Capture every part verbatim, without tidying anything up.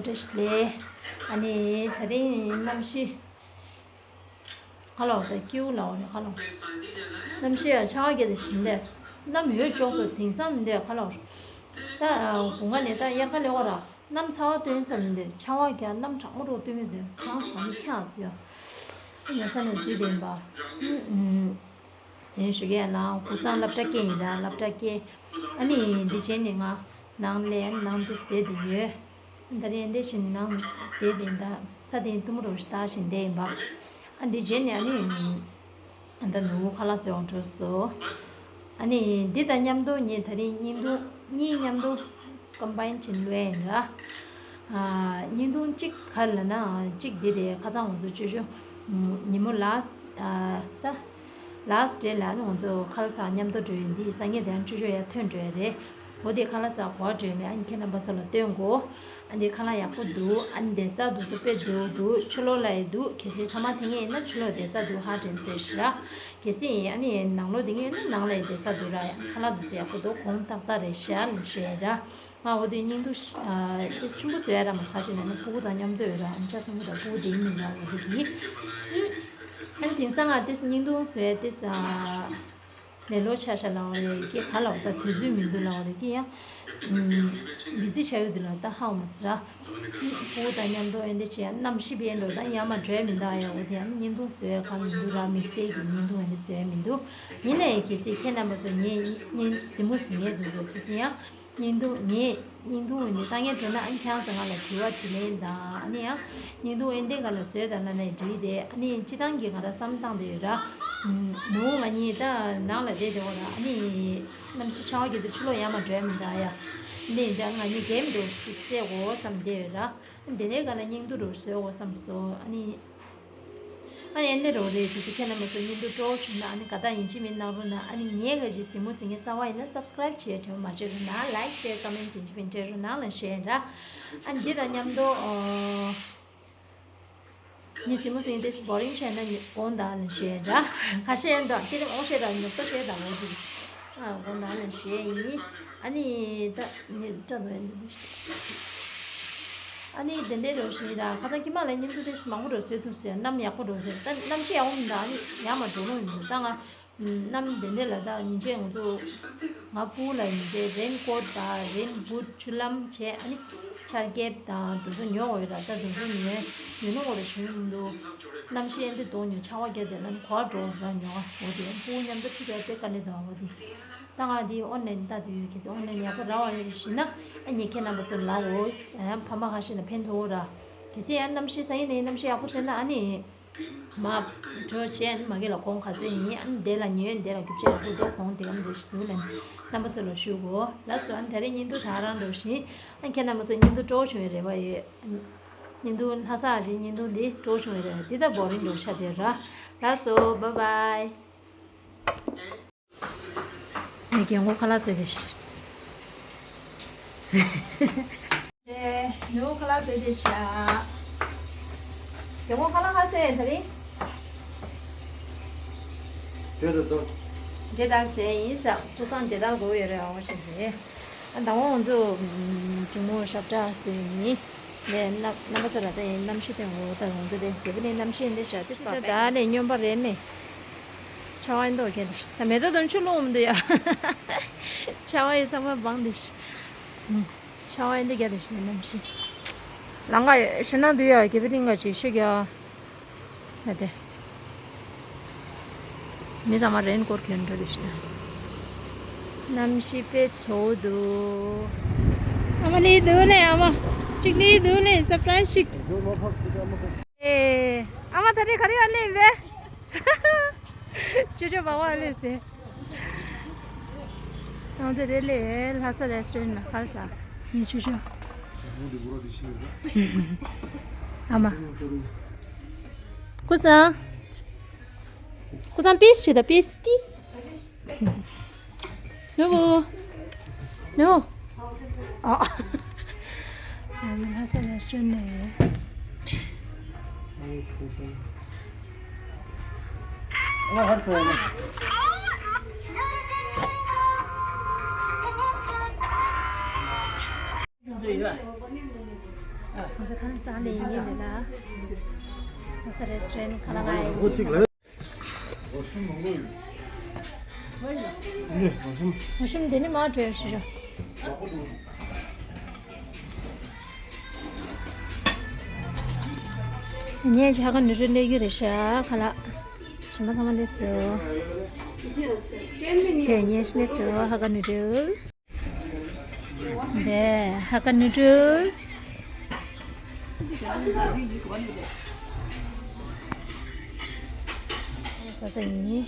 བཀྲ་ཤིས་བདེ་ལེགས། ཨ་ནི་དེ་རིང་གནམ་གཤིས་ཁ་ལོག་ད་སྐྱིད་པོ་ལའོ་རེད། ཁ་ལོག་གནམ་གཤིས་ཡང་ཆར་པ་བརྒྱབ་དེ་བཞིན་དེ་གནམ་ཡོད་ཅོག་ཙེ་དེང་སང་མི་འདུག་ཁ་ལོག་ད་དགུན་ཁ་ནས་ད་དབྱར་ཁ་སླེབས་པ་ར། གནམ་ཚ་བ་སྟོན་ས་མི་འདུག་ཆར་པ་བརྒྱབ་གནམ་གྲང་མོ་འདྲ་སྟོན་གྱི་འདུག་གྲང་ས་མི་ཁྱང་ཡོད། ཉལ་ས་ནས་འཛུལ་བསྡད་ཡིན་པ། དེ་ནས་ཞུ་གི་ཡ་ལ་ཀུན་བཟང་སློབ་གྲྭ་སྐྱེལ་ཡིན་ད། སློབ་གྲྭ་སྐྱེལ། ཨ་ནི་འདི་བྱས་ནས་ང་ནང་ལ་ནང་དུ་བསྡད་དེ་ཡོད། ད་རེས་འདི་བྱས་ནས་ནང་བསྡད་དེ་ད་ས་དེ་ཐུམ་རོ་ཞིག་ལྟ་བཞིན་བསྡད་ཡིན་པ། ཨ་འདི་བྱས་ནས་ཨ་ནི་ཨ་ད་ནུ་བོ་ཁ་ལག་བཟོས་འོང་འགྲོ་སོ། ཨ་ནི་འདི་དང་མཉམ་དུ་ངས་ད་རིང་བརྙན་ཐུང་གཉིས་མཉམ་དུ་ཀམ་པའིན་བྱས་ནས་ལོས་ཡིན་ར། ཨ་བརྙན་ཐུང་གཅིག་ག་རེ་ལབ་ན་གཅིག་འདི་རེད། ཁ་སང་ང་ཚོ་ཆུ་ཤུ་ཉིན་མོ་ལ་ཨ་ད་ལཱ་སི་ཊི་ཌེ་ལ་ནི་ང་ཚོ་ཁ་ལག་ཟ་མཉམ་དུ་འགྲོ་ཡིན། འདི་སང་ཉིན་དེ་ཡང་ཆུ་ཤུ་ཡར་ཐོན་འགྲོ་ཡ་རེད། འོ་དེ་ཁ་ལག་ཟ་གོ་འགྲོ་མེད། ཨ་ནི་ཁྱེད་རྣམ་པ་ཚོ་ལ་སྟོན་དགོས། ཨ་འདི་ཁ་ལག་ཡག་པོ་འདུག་ཨ་འདི་བསྡད་ས་འདུག་ཚོ་དཔེ་འདུག་འདུག་ཕྱི་ལོགས་ལ་ཡི་འདུག་གལ་སྲིད་ཕ་མ་དེ་ངས་ཡིན་ན་ཕྱི་ལོགས་བསྡད་ས་འདུག་ཧ་དྲན་ཟེར་ཞེ་ར། གལ་སྲིད་ཡིན་ཨ་ནི་ནང་ལོགས་དེ་ངས་ཡིན་ན་ནང་ལ་ཡི་བསྡད་ས་འདུག་ར། ཡ་ཁ་ལག་འདུག་ཚོ་ཡག་པོ་འདུག་གོང་ཏག་ཏག་རེད་ཞེ་ར་ལབ་ཞེ་ར། ང་འོ་དེ་བརྙན་ཐུང་ཨ་དེ་ཆུང་པོ་བཟོ་ཡ་ར་མ་ཟ་ཞེ་ན་ནི་ཕྲུ་གུ་དང་མཉམ་དུ་ཡོད་ར། ཨ་ནི་ཆ་ཚང་པོ་དང་ཕྲུ་གུ་དེ་ཡིན་མིན་ར་འོ་དེ་གི། ཨ་ནི་དེང་སང་ང་དེ་བརྙན་ཐུང་བཟོ་ཡ་དེ་ལས་སླ་པོ་ཆགས་ཤག་ལབ་པ་རེད། ཀྱེ་ག་ལབ་ད་དུས་ཚོད་མི་འདུག་ལབ་པ་རེད། ཀྱེ་ཡང་བི་ཛི་ཆགས་ཡོད་འདུག་ལ་ད་ཧ་གོ་མ་སོང་ར། ཕྲུ་གུ་དང་མཉམ་དུ་འོན་ཏེ་བྱས་ཡ་གནམ་གཤིས་དཔེ་འགྲོ་ད་ཡར་མར་འགྲོ་ཡ་མི་འདུག་ཨ་ཡ་འོ་དེ་ཡང་བརྙན་ཐུང་བཟོ་ཡ་གང་མི་འདུག་ར། དམིགས་བསལ་གྱི་བརྙན་ཐུང་འོན་ཏེ་བཟོ་ཡ་མི་འདུག་ཡིན་ནའི་གལ་སྲིད་ཁྱེད་རྣམ་པ་ཚོ་ངའི་བརྙན་གཟིགས་མོ་གཟིགས་མཁན་དེ་ཚོ་གལ་སྲིད་ཡང་བརྙན་ཐུང་ངས་བརྙན་ཐུང་འོན་ཏེ་ལྟ་མཁན་འདྲ་ན་ཨ་ནི་ཁྱེད་རང་ཚོ་ང་ལ་དྲི་བ་དྲིས་ལན་དང་ཨ་ནི་ཡང་བརྙན་ཐུང་འོན་ཏེ་ག་ལ་བཟོས་དང་ལབ་ན་འགྲིག་རེད། ཨ་ནི་སྤྱིར་བཏང་གི་ང་རང་བསམ་བློ་བཏང་བསྡད་ཡོད་ར། ནུ་བོ་ང་གཉིས་ད་ནང་ལ་བསྡད་བསྡད་ཡོད་ར། ཨ་ནི་གནམ་གཤིས་ཆར་པ་བརྒྱབ་དུས་ཕྱི་ལོགས་ཡར་མར་འགྲོ་ཡ་མི་འདུག་ཨ་ཡ། འདི་ཡིན་ཙང་ང་གཉིས་གེམ་འདྲ་ཞིག་རྩེ་དགོས་བསམ་བསྡད་ཡོད་ར། དེ་ནས་ག་ལ་བརྙན་ཐུང་འདྲ་བཟོས་དགོས་བསམ་སོང་། ཨ་ནི་ཨ་ནི་ཨེ་འདྲ་འདྲ་རེད། དེ་ཚོ་ཁྱེད་རྣམ་པ་ཚོ་བརྙན་ཐུང་སྤྲོ་བོ་བྱུང་ན་ཨ་ནི་དགའ་རྟགས་ཡིན་གཅིག་མིན་གནང་རོགས་གནང་། ཨ་ནི་ངའི་ག་ཅིག་གཟིགས་མོ་གཟིགས་མཁན་རྩ་བ་ཡིན་ན་སབ་སི་ཀ་རའིབ་བྱེད་ཡ་དྲན་པ་མ་བརྗེད་རོགས་གནང་། ལའིག་ཤེར་ཀོ་མེན་ཊི་ཡིན་གཅིག་མིན་སྤྲད་རོགས་གནང་ལབ་ཞུ་ཡ་ཡིན་ར། ཨ་ནི་འདི་དང་མཉམ་དུ་ཨོ། ངའི་གཟིགས་མོ་གཟིགས་དེ་བོ་རིང་བྱས་ན་དགོངས་དག་ལ་ཞུ་ཡ་འདྲ། ཁ་ཤས་ཡང་འདྲ་སྐྱིད་རིམ་ཨོ་ཤེས་དང་ཉོབ་ཏོ་ཤེས་དང་འོ་དེ། ཨ་དགོངས་དག་ལ་ཞུ་ཡ་ཡིན། ཨ་ནི་ད་ངས་སྐྲ་དོ་ཡ་འདི། ཨ་ནི་དེ་འདྲའི་རོ་ཞིག་ར་ཁ་སང་ཁྱི་མ་ལ་བརྙན་ཐུང་དེ་མང་པོ་རོ་བཟོས་འདུག་ཟེར། གནམ་ཡག་པོ་རོ་ཟེར། ད་གནམ་གཤིས་ཡག་པོ་མི་འདུག་ཨ་ནི་ཡར་མར་འགྲོ་ལོང་ཡིན་འདུག་ད་ང་གནམ་དེ་འདྲ་ལ་ད་ཉིན་ཆད་ང་ཚོ་ང་སྤུ་གུ་ལ་ཉིན་ཆད་རེན་ཀོ་ཊི་དང་རེན་བུ་ཊི་ཆུ་ལྷམ་བྱས། ཨ་ནི་ཆར་ཁེབས་དང་དེ་ཚོ་ཉོ་དགོས་རེད། ད་དེ་ཚོ་ཉོས་ཉོ་ནི་འོ་རེ་བྱུང་མི་འདུག་གནམ་གཤིས་ཨེ་འདི་གདོང་ཉོ་ཆར་པ་བརྒྱབ་དེ་ལ་ནི་གོ་བ་འགྲོ་ར་ཉོ་བ་འོ་དེ་སྤུ་གུ་མཉམ་དུ་ཁྲིད་ཡ་དེ་དཀའ་ལས་འདུག་འོ་དེ། ད་ང་དེ་ཨོན་ལན་ལྟ་དུས་ཡོད། གལ་སྲིད་ཨོན་ལན་ཡག་པོ་རག་པ་ཡོད་རེད་ཞུས་ན་ཨ་ནི་ཁྱེད་རྣམ་པ་ཚོ་ལ་འོ་ཕ་མ་ཁ་ཤས་ལ་ཕན་ཐོགས་ར། གལ་སྲིད་ཡང་གནམ་གཤིས་སང་ཉིན་ནས་གནམ་གཤིས་ཡག་པོ་ཐོན་ན་ཨ་ནི། མ་འགྲོ་བྱས་ཨ་ནི་མ་གི་ལ་གོང་ག་ཚོད་ཡིན། ཨ་ནི་དེ་ལ་ཉོས་དེ་ལ་རྒྱུ་ཆ་ཡག་པོ་འདུག་གོང་དེ་གམ་དེ་ཞིག་འདུག་ལབ་ནས་རྣམ་པ་ཚོ་ལ་ཞུ་དགོས། ལགས་སོ། ཨ་ནི་ད་རེས་བརྙན་ཐུང་ད་རང་འགྲོ་བཞིན། ཨ་ནི་ཁྱེད་རྣམ་པ་ཚོ་བརྙན་ཐུང་སྤྲོ་བོ་བྱུང་བའི་རེ་བ་ཡོད། བརྙན་ཐུང་ལྷ་ས་ཞིག་བརྙན་ཐུང་འདི་སྤྲོ་བོ་བྱུང་བའི་རེ་བ། འདི་ད་བོ་རིང་འགྲོ་ཆ་དེ་ར། ལགས་སོ། བཱའི་བཱའི། ངས་རྒན་གོག་ཁ་ལག་བཟས་ཏེ་ཤི། ཨེ། ནུ་ཁ་ལག་བཟས་ཏེ་ཤི། རྒན་གོག་ཁ་ལག་ཁ་ཟས་ད་རིང་། འབྲས་དང་ཏོག་འབྲས་དང་ཟས་ཡིན་ས། ཁུ་སང་འབྲས་དང་དགོས་ཡོད་རེད། ཨ་བ་ཞིག་རེད། ཨ་ད་འོང་ཚོ་གཅུང་མོ་ཞབས་བྲག་ཟེར་ཡིན། ནས་རྣམ་རྣམ་པ་ཚོ་ལ་ད་ཡིན་གནམ་གཤིས་སྟོན་འོ་ད་འོང་ཚོ་དེ་རྒྱལ་པོ་ནས་གནམ་གཤིས་འདི་ཤ་དེ་ས་ད་ནས་སྨྱོན་པ་རེད་ནས། ཆར་པ་ཡིན་མདོག་ཁྱེར་འདུག་ད་མེ་ཏོག་དང་ཆུ་ལོང་མི་འདུག་ཡ། ཆར་པ་ཡིན་ཚང་མ་སྦང་འདུག་ཆར་པ་ཡིན་འདི་རྒྱ་རེ་ཞིག་ནམ་ཞིག་ལང་ག་ཞུ་ན་འདུག་ཡ། རྒྱལ་པོ་རིང་ག་ཅིག་ཤི་ག་ད་དེ། མི་ཚང་མ་རེན་ཀོར་གྱོན་འགྲོ་རེ་ཞིག་ན། གནམ་གཤིས་དཔེ་ཚ་བོ་འདུག་ཨ་མ་ལི་འདུག་ལེ། ཨ་མ་གཅིག་ལི་འདུག་ལེ། སར་པ་རའི་སི་ཞིག་ཨེ། ཨ་མ་ད་རེས་ག་རེ་ཡར་སླེབས་པས། ཅོ་ཅོ་བ་བ་སླེབས་ཟེར། ང་ཚོ་དེ་ལས་ལྷ་ས་རེ་སི་ཊོ་རན་ལ་ཁར་ས། ངས་ཅོ་ཅོ། ཨ་མ། ཀུ་སང་། ཀུ་སང་པིས་བྱེད་ད་པིས། ནུ་བོ། ནུ། ཨ། ང་ཚོ་ལྷ་ས་ལ་བསྲོས་ནས། ཁང་ས་ལས་ཡིན་ལ། ང་ས་རེ་སི་ཊོ་རན་ཁ་ལ་ང་ཡིན། ངོ་ཤུམ་འདི་ནི་མ་བྲོས་ཞུ་རོ། ངས་ཇ་ག་ནུ་རུ་ལས་རྒྱུ་རེད་ཤག་ཁ་ལག་ཞིམ་པ་ཚང་མ་ལས་སོ། དེ་ངས་ལས་སོ་ཧ་ག་ནུ་རུ། དེ་ཧ་ག་ནུ་རུ། ས་ས་ཡིན།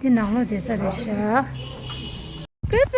འདི་ནང་ལོགས་བསྡད་ས་རེད་ཤག་ཀུ་ས།